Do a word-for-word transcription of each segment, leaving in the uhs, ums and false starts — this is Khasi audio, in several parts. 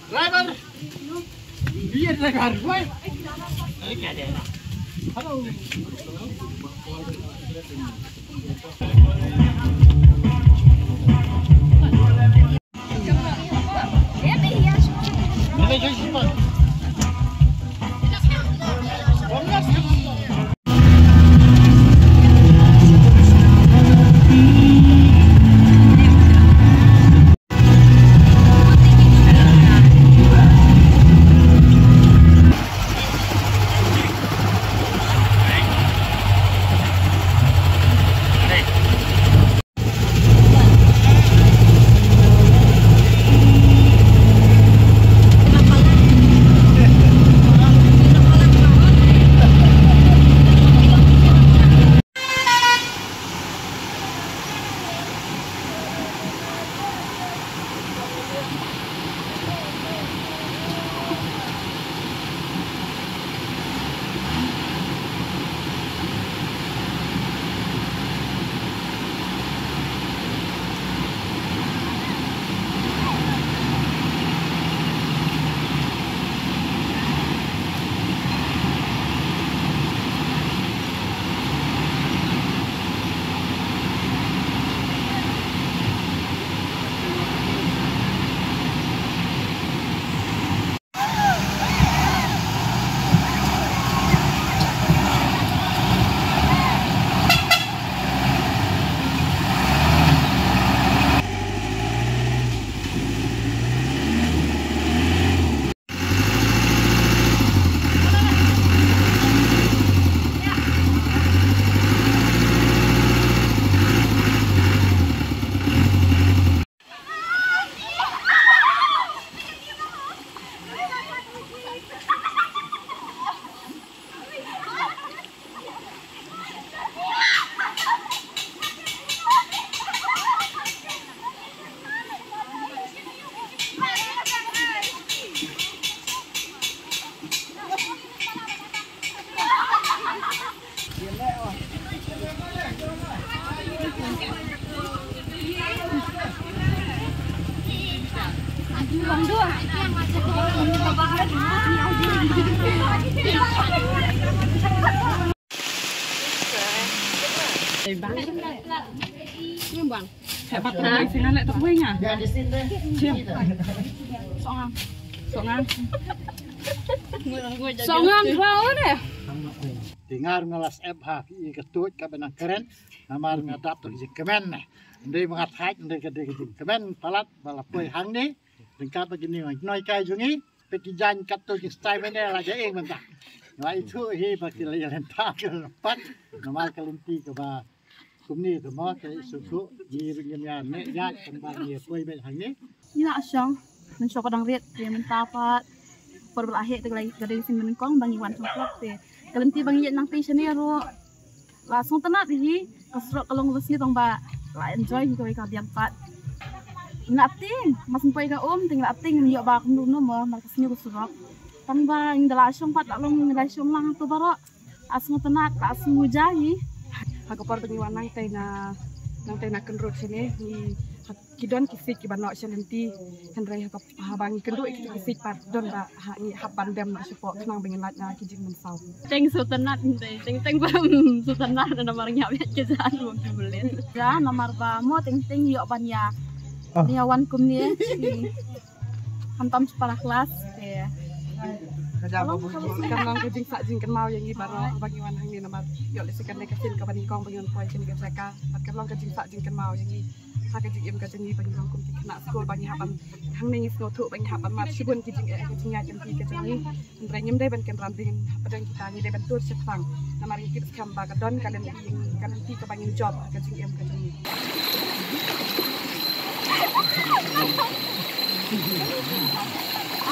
Driver! Biar driver, woi. Bang. Bang. Hebat. Ha? Singa le tok wei nga. Jim. Songang. Songang. Songang kau deh. Dengar ngelas ep ha ki ka tuj ka benang keren. Namar nga dap tu jingkmen ne. Ndai mengat haj, ndai ka dei ka jingkmen palat ba la poi hangne. Dengkat ba kini noi kai jong ngi. Peit ki jaiñ katto ki style mene la ja ing mynta. Nga ithuh hi ba ki la ïa lynta ki la pat. Namar ka lynti kaba kumne te mo te sukhu ngi ruh ngim ïa ne ïa tang ba ngi poi beit hangne. Ngi la shong, mynshuwa ka dang rit, te mynta pat por ba la heh te ka la ka dei sien nyngkong ba ngi wan shong klop te ka lynti ba ngi ïa nang te shane ruh. La sngewtynnat hi, ka surok ka long la sngi tang ba la enjoy hi kawei ka biang pat. Ngi la tieng, mas poi ka um, tieng la tieng, ngi ïoh ba kumno kumno mo, mar ka sngi ka surok. Tang ba ngi da la shong pat la long ngi la shong lang to baroh. La sngewtynnat, la sngewja hi. Ha ka por ba ngi wan nangtei na, nangtei na kynrut shane, ngi ha ki don ki siej kiba noh sha lynti. Hynrei ha ka, haba ngi kynduh ïa ki siej pat don ba ha ngi hap ban dem noh shapoh khnang ba ngin lait na ki jingmynsaw. Teng sngewtynnat, teng teng ba sngewtynnat namar ngi hap ïa ki jan mo ki mlien. Ja namar ba mo teng teng ïoh ban ïa. Ïa wan kumne. Khamtam shu para klas te. Ka long ka jingsah jingkynmaw ïa ngi baroh ba ngi wan hangne namar ïoh lehse kane ka sien kaba nyngkong ba ngi wan poi kane ka jaka. Bad ka long ka jingsah jingkynmaw ïa ngi ha ka jingim ka jong ngi ba ngi long kum ki khynnah skul ba ngi hap ban hangne ngi sngewthuh ba ngi hap ban mad shibun ki jingeh ki jingïaid lynti ka jong ngi. Hynrei ngim dei ban kynran ba ngin hapdeng kita ngi dei ban tur shaphrang. Namar ngi tip skhem ba ka don ka lynti ka lynti kaba ngin jop ha ka jingim ka jong ngi.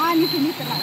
Ah, ni sini telah.